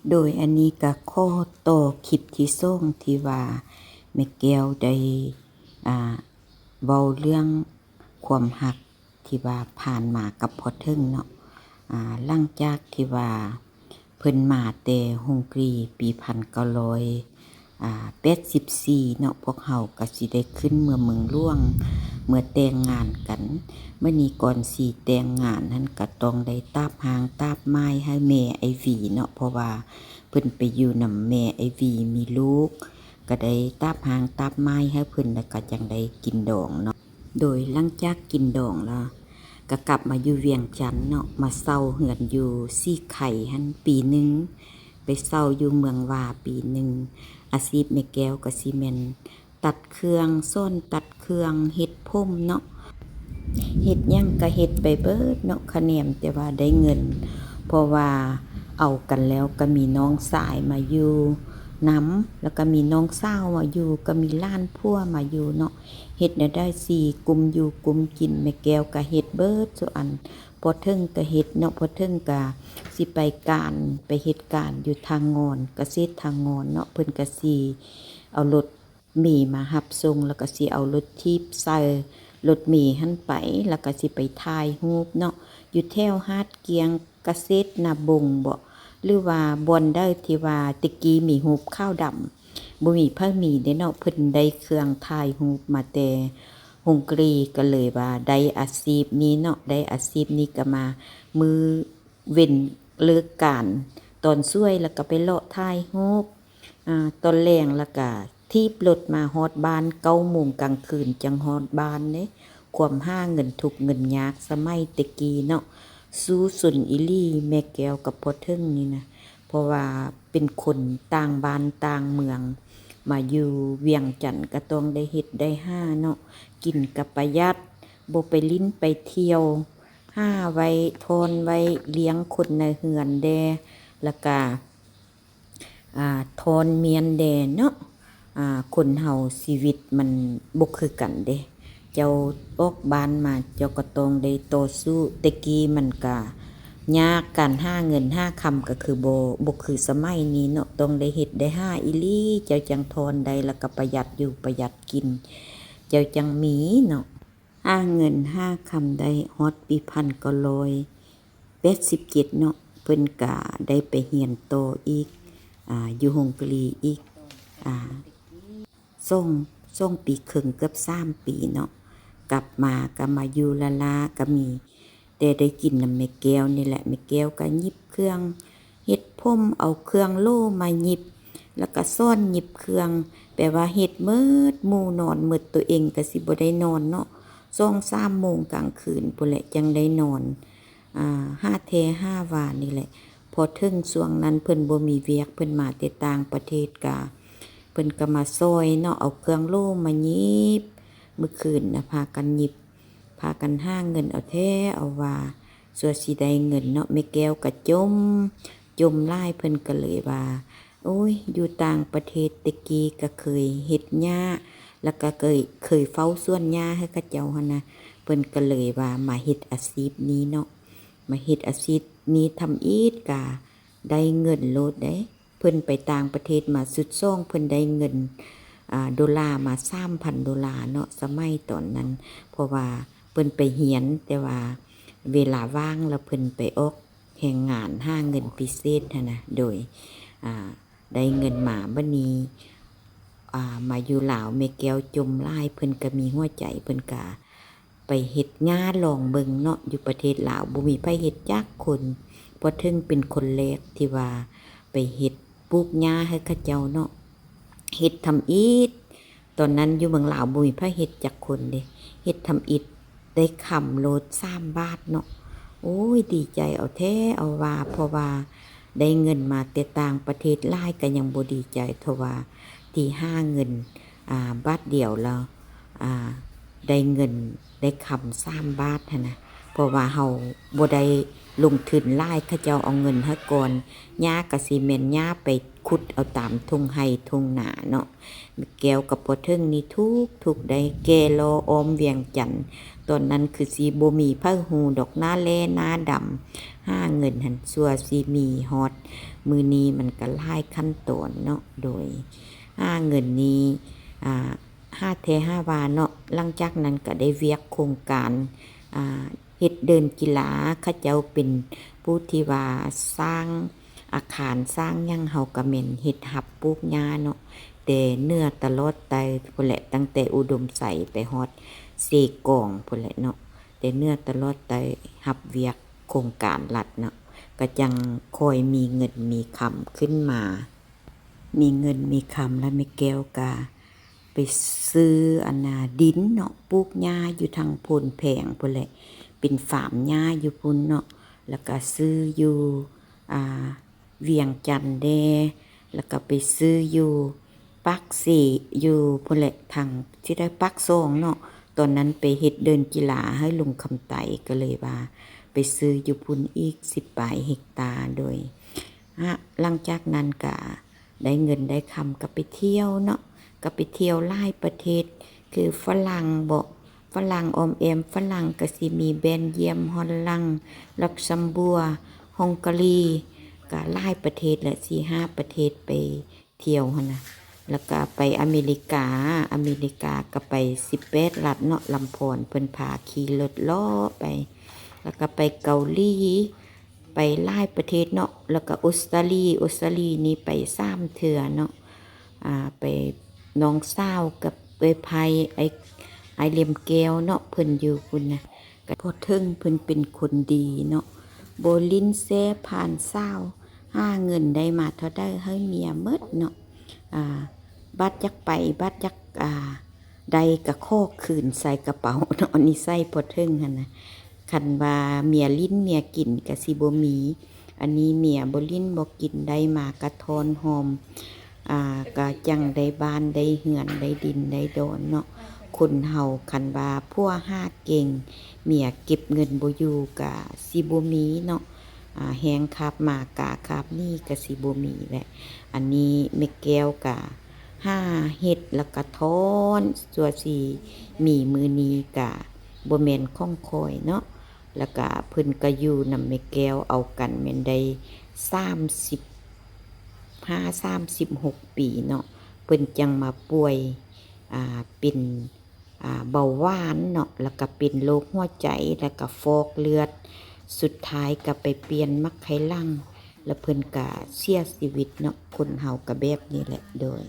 ໂດຍອັນນີ້ກໍຂໍຕໍ່ຄລິບທີສອງ ທີ່ວ່າແມ່ແກ້ວໄດ້ ອ່າ ເວົ້າເລື່ອງຄວາມຮັກທີ່ວ່າຜ່ານມາກັບພໍ່ເຖິງເນາະ. ອ່າ ຫຼັງຈາກທີ່ວ່າເພິ່ນມາແຕ່ຮົງກຣີປີພັນເກົ້າຮ້ອຍ ອ່າ ແປດສິບສີ່ເນາະ, ພວກເຮົາກໍຊິໄດ້ຂຶ້ນເມືອເມືອງຫຼວງ ເມືອແຕ່ງງານກັນ. ມື້ນີ້ກ່ອນຊິແຕ່ງງານຫັ້ນ ກໍຕ້ອງໄດ້ຕາບຮ່າງຕາບໝາຍໃຫ້ແມ່ໄອວີເນາະ, ເພາະວ່າເພິ່ນໄປຢູ່ນຳແມ່ໄອວີມີລູກ, ກໍໄດ້ຕາບຮ່າງຕາບໝາຍໃຫ້ເພິ່ນ ແລ້ວກໍຈັ່ງໄດ້ກິນດອງເນາະ. ໂດຍຫຼັງຈາກກິນດອງແລ້ວ ກໍກັບມາຢູ່ວຽງຈັນເນາະ, ມາເຊົ່າເຮືອນຢູ່ສີໄຄຫັ້ນປີໜຶ່ງ, ໄປເຊົ່າຢູ່ເມືອງຫວ້າປີໜຶ່ງ. ອາຊີບແມ່ແກ້ວກໍຊິແມ່ນຕັດເຄື່ອງ, ສອນຕັດເຄື່ອງ, ເຮັດຜົມເນາະ, ເຮັດຫຍັງກໍເຮັດໄປເບິດເນາະ, ຂະແໜມແຕ່ວ່າໄດ້ເງິນ, ເພາະວ່າເອົາກັນແລ້ວກໍມີນ້ອງຊາຍມາຢູ່ນຳ, ແລ້ວກໍມີນ້ອງສາວມາຢູ່, ກໍມີຫຼານຜົວມາຢູ່ເນາະ. ເຮັດແນວໃດຊິກຸ້ມຢູ່ກຸ້ມກິນ, ແມ່ແກ້ວກໍເຮັດເບິດສູ່ອັນ. ພໍ່ເຖິງກໍເຮັດເນາະ, ພໍ່ເຖິງກໍຊິໄປການ, ໄປເຮັດການຢູ່ທ່າງ່ອນ, ກະເສດທ່າງ່ອນເນາະ, ເພິ່ນກໍຊິເອົາລົດເມມາຮັບສົ່ງ, ແລ້ວກໍຊິເອົາລົດຖີບໃສ່ລົດເມຫັ້ນໄປ, ແລ້ວກໍຊິໄປຖ່າຍຮູບເນາະ, ຢູ່ແຖວຫາດກ້ຽງ, ກະເສດນາບົງບໍ ຫຼືວ່າບ່ອນໃດທີ່ວ່າແຕ່ກີ້ມີຮູບຂາວດຳ, ບໍ່ມີໃຜມີເດ້ເນາະ, ເພິ່ນໄດ້ເຄື່ອງຖ່າຍຮູບມາແຕ່ຮົງກຣີ ກໍເລີຍວ່າໄດ້ອາຊີບນີ້ເນາະ, ໄດ້ອາຊີບນີ້ກໍມາມື້ເວັ້ນເລີກການຕອນສວຍ ແລ້ວກໍໄປເລາະຖ່າຍຮູບ ອາ ຕອນແລງ ແລ້ວກໍຖີບລົດມາຮອດບ້ານເກົ້າໂມງກາງຄືນຈັ່ງຮອດບ້ານເດ້. ຄວາມຫາເງິນທຸກເງິນຍາກສະໄໝແຕ່ກີ້ເນາະ, ສູ້ຊົນອີ່ຫຼີແມ່ແກ້ວກັບພໍ່ເຖິງນີ້ນະ, ເພາະວ່າເປັນຄົນຕ່າງບ້ານຕ່າງເມືອງ, ມາຢູ່ວຽງຈັນກໍຕ້ອງໄດ້ເຮັດໄດ້ຫາເນາະ, ກິນກໍປະຢັດ, ບໍ່ໄປຫຼິ້ນໄປທ່ຽວ, ຫາໄວ້ ທ້ອນໄວ້ລ້ຽງຄົນໃນເຮືອນແດ່, ແລ້ວກະ ອ່າ ທ້ອນມ້ຽນແດ່ເນາະ. ອ່າ ຄົນເຮົາຊີວິດມັນບໍ່ຄືກັນເດ້, ເຈົ້າອອກບ້ານມາເຈົ້າກໍຕ້ອງໄດ້ຕໍ່ສູ້. ແຕ່ກີ້ມັນກະຍາກ, ການຫາເງິນຫາຄຳກໍຄືບໍ່ ບໍ່ຄືສະໄໝນີ້ເນາະ, ຕ້ອງໄດ້ເຮັດໄດ້ຫາອີ່ຫຼີ ເຈົ້າຈັ່ງທ້ອນໄດ້ ແລ້ວກໍປະຢັດຢູ່ປະຢັດກິນ ເຈົ້າຈັ່ງມີເນາະ. ຫາເງິນຫາຄຳໄດ້ຮອດປີພັນເກົ້າຮ້ອຍແປດສິບເຈັດເນາະ, ເພິ່ນກະໄດ້ໄປຮຽນຕໍ່ອີກ ອາ ຢູ່ຮົງກຣີອີກ ອາ ສອງ ສອງປີເຄິ່ງ ເກືອບສາມປີເນາະ. ກັບມາກະມາຢູ່ລ້າໆ ກະມີແຕ່ໄດ້ກິນນຳແມ່ແກ້ວນີ້ແຫຼະ, ແມ່ແກ້ວກະຫຍິບເຄື່ອງ ເຮັດຜົມ ເອົາເຄື່ອງໂຫຼມາຫຍິບ ແລ້ວກະສອນຫຍິບເຄື່ອງ, ແປວ່າເຮັດໝົດ ໝູ່ນອນໝົດ ໂຕເອງກະຊິບໍ່ໄດ້ນອນເນາະ, ສອງສາມໂມງກາງຄືນພຸ້ນແຫຼະຈັ່ງໄດ້ນອນ. ອາ ຫາແທ້ຫາວ່ານີ້ແຫຼະ, ພໍເຖິງຊ່ວງນັ້ນເພິ່ນບໍ່ມີວຽກ, ເພິ່ນມາແຕ່ຕ່າງປະເທດກະ ເພິ່ນກະມາຊ່ອຍເນາະ, ເອົາເຄື່ອງໂຫຼມາຫຍິບ, ມື້ຄືນນະພາກັນຫຍິບ ພາກັນຫາເງິນເອົາແທ້ເອົາວ່າ ຊົ່ວຊິໄດ້ເງິນເນາະ. ແມ່ແກ້ວກະຈົ່ມ ຈົ່ມຫຼາຍ ເພິ່ນກະເລີຍວ່າ ໂອ້ຍ ຢູ່ຕ່າງປະເທດແຕ່ກີ້ກະເຄີຍເຮັດຫຍ້າ ແລ້ວກະເຄີຍ ເຄີຍເຝົ້າສວນຫຍ້າໃຫ້ເຂົາເຈົ້າຫັ້ນນະ, ເພິ່ນກະເລີຍວ່າມາເຮັດອາຊີບນີ້ເນາະ, ມາເຮັດອາຊີບນີ້ທຳອິດກະໄດ້ເງິນໂລດເດ້. ເພິ່ນໄປຕ່າງປະເທດມາຊຸດສອງ ເພິ່ນໄດ້ເງິນ ອາ ໂດລາມາສາມພັນໂດລາເນາະ ສະໄໝຕອນນັ້ນ, ເພາະວ່າເພິ່ນໄປຮຽນ ແຕ່ວ່າເວລາວ່າງແລ້ວເພິ່ນໄປອອກແຮງງານຫາເງິນພິເສດຫັ້ນນະ. ໂດຍ ອາ ໄດ້ເງິນມາ ບັດນີ້ ອາ ມາຢູ່ລາວ ແມ່ແກ້ວຈົ່ມຫຼາຍ ເພິ່ນກະມີຫົວໃຈ ເພິ່ນກະ ໄປເຮັດຫຍ້າລອງເບິ່ງເນາະ, ຢູ່ປະເທດລາວບໍ່ມີໃຜເຮັດຈັກຄົນ, ພໍ່ເຖິງເປັນຄົນແລກທີ່ວ່າໄປເຮັດ ປູກຫຍ້າໃຫ້ເຂົາເຈົ້າເນາະ, ເຮັດທຳອິດ. ຕອນນັ້ນຢູ່ເມືອງລາວບໍ່ມີໃຜເຮັດຈັກຄົນເດ້, ເຮັດທຳອິດ ໄດ້ຄຳໂລດສາມບາດເນາະ. ໂອ້ຍ ດີໃຈເອົາແທ້ເອົາວ່າ ເພາະວ່າໄດ້ເງິນມາແຕ່ຕ່າງປະເທດຫຼາຍ ກະຍັງບໍ່ດີໃຈເທົ່າວ່າທີ່ຫາເງິນ ອາ ບາດດຽວແລ້ວ ອາ ໄດ້ເງິນໄດ້ຄຳສາມບາດຫັ້ນນະ, ເພາະວ່າເຮົາບໍ່ໄດ້ລົງທຶນຫຼາຍ ເຂົາເຈົ້າເອົາເງິນໃຫ້ກ່ອນ. ຫຍ້າກະຊິແມ່ນຫຍ້າໄປ ຂຸດເອົາຕາມທົ່ງໄຮ່ທົ່ງນາເນາະ. ແມ່ແກ້ວກັບພໍ່ເຖິງນີ້ທຸກໆໄດ້ແກ່ລໍອ້ອມວຽງຈັນ, ຕອນນັ້ນຄືຊິບໍ່ມີໃຜຮູ້ດອກ ນາແລ້ນາດຳ ຫາເງິນຫັ້ນ ຊົ່ວຊິມີຮອດມື້ນີ້ ມັນກະຫຼາຍຂັ້ນຕອນເນາະ. ໂດຍຫາເງິນນີ້ ອ່າ ຫາແທ້ຫາວ່າເນາະ, ຫຼັງຈາກນັ້ນກະໄດ້ວຽກໂຄງການ ອ່າ ເຮັດເດີ່ນກິລາ, ເຂົາເຈົ້າເປັນຜູ້ທີ່ວ່າສ້າງອາຄານສ້າງຫຍັງ ເຮົາກະແມ່ນເຮັດຮັບປູກຫຍ້າເນາະ, ແຕ່ເໜືອຕະຫຼອດໃຕ້ພຸ້ນແຫຼະ, ຕັ້ງແຕ່ອຸດົມໄຊໄປຮອດເຊກອງພຸ້ນແຫຼະເນາະ, ແຕ່ເໜືອຕະຫຼອດໃຕ້ຮັບວຽກໂຄງການລັດເນາະ, ກະຈັ່ງຄ່ອຍມີເງິນມີຄຳຂຶ້ນມາ. ມີເງິນມີຄຳແລ້ວ ແມ່ແກ້ວກະໄປຊື້ອັນນ່າດິນເນາະ, ປູກຫຍ້າຢູ່ທາງໂພນແພງພຸ້ນແຫຼະ, ເປັນຟາມຫຍ້າຢູ່ພຸ້ນເນາະ, ແລ້ວກະຊື້ຢູ່ ອ່າ ວຽງຈັນແດ່, ແລ້ວກະໄປຊື້ຢູ່ປາກເຊ ຢູ່ພຸ້ນແຫຼະ, ທາງຊິໄດ້ປາກຊ່ອງເນາະ. ຕອນນັ້ນໄປເຮັດເດີ່ນກິລາໃຫ້ລຸງຄຳໄຕ ກະເລີຍວ່າໄປຊື້ຢູ່ພຸ້ນອີກສິບປາຍເຮັກຕາ. ໂດຍ ຫະ ຫຼັງຈາກນັ້ນກະໄດ້ເງິນໄດ້ຄຳກະໄປທ່ຽວເນາະ, ກະໄປທ່ຽວຫຼາຍປະເທດ ຄືຝຣັ່ງເບາະ, ຝຣັ່ງອ້ອມແອ້ມຝຣັ່ງກະຊິມີແບນຢ້ຽມ, ຮອນຫຼັງ, ລັກຊຳບົວ, ຮົງກາຣີ, ກະຫຼາຍປະເທດແຫຼະ, ສີ່ຫ້າປະເທດໄປທ່ຽວຫັ້ນນະ. ແລ້ວກະໄປອາເມລິກາ, ອາເມລິກາກະໄປສິບແປດລັດເນາະ, ລຳພອນເພິ່ນພາຂີ່ລົດເລາະໄປ. ແລ້ວກະໄປເກົາຫຼີ ໄປຫຼາຍປະເທດເນາະ, ແລ້ວກະອົດສະຕາລີ, ອົດສະຕາລີນີ້ໄປສາມເທື່ອເນາະ, ອ່າ ໄປນ້ອງສາວກັບເອື້ອຍໄພ ອ້າຍ ອ້າຍຫຼຽມແກ້ວເນາະ, ເພິ່ນຢູ່ພຸ້ນນະ. ກະພໍ່ເຖິງເພິ່ນເປັນຄົນດີເນາະ, ບໍ່ຫຼິ້ນແຊຜ່ານສາວ, ຫາເງິນໄດ້ມາເທົ່າໃດໃຫ້ເມຍໝົດເນາະ, ອ່າ ບາດຢາກໄປ ບາດຢາກ ອ່າ ໄດ້ກະຂໍຄືນໃສ່ກະເປົາເນາະ, ນິໄສພໍ່ເຖິງຫັ້ນນະ. ຄັນວ່າເມຍຫຼິ້ນເມຍກິນກະຊິບໍ່ມີ, ອັນນີ້ເມຍບໍ່ຫຼິ້ນບໍ່ກິນ ໄດ້ມາກະທ້ອນຫອມ, ອ່າ ກະຈັ່ງໄດ້ບ້ານໄດ້ເຮືອນໄດ້ດິນໄດ້ດອນເນາະ. ຄົນເຮົາຄັນວ່າຜົວຫາເກັ່ງ ເມຍເກັບເງິນບໍ່ຢູ່ກະຊິບໍ່ມີເນາະ, ອ່າ ແຮງຄາບມາກາຄາບໜີກະຊິບໍ່ມີແຫຼະ. ອັນນີ້ແມ່ແກ້ວກະ ຫາເຮັດແລ້ວກະທ້ອນ ຊົ່ວຊິມີມື້ນີ້ກະບໍ່ແມ່ນຂອງຂ້ອຍເນາະ. ແລ້ວກະເພິ່ນກະຢູ່ນຳແມ່ແກ້ວເອົາກັນແມ່ນໄດ້ສາມສິບຫ້າ ສາມສິບຫົກປີເນາະ, ເພິ່ນຈັ່ງມາປ່ວຍ ອ່າ ເປັນ ອ່າ ເບົາຫວານເນາະ, ແລ້ວກະເປັນໂລກຫົວໃຈ, ແລ້ວກະຟອກເລືອດ, ສຸດທ້າຍກະໄປປ່ຽນໝາກໄຂ່ຫຼັງ ແລ້ວເພິ່ນກະເສຍຊີວິດເນາະ. ຄົນເຮົາກະແບບນີ້ແຫຼະ. ໂດຍ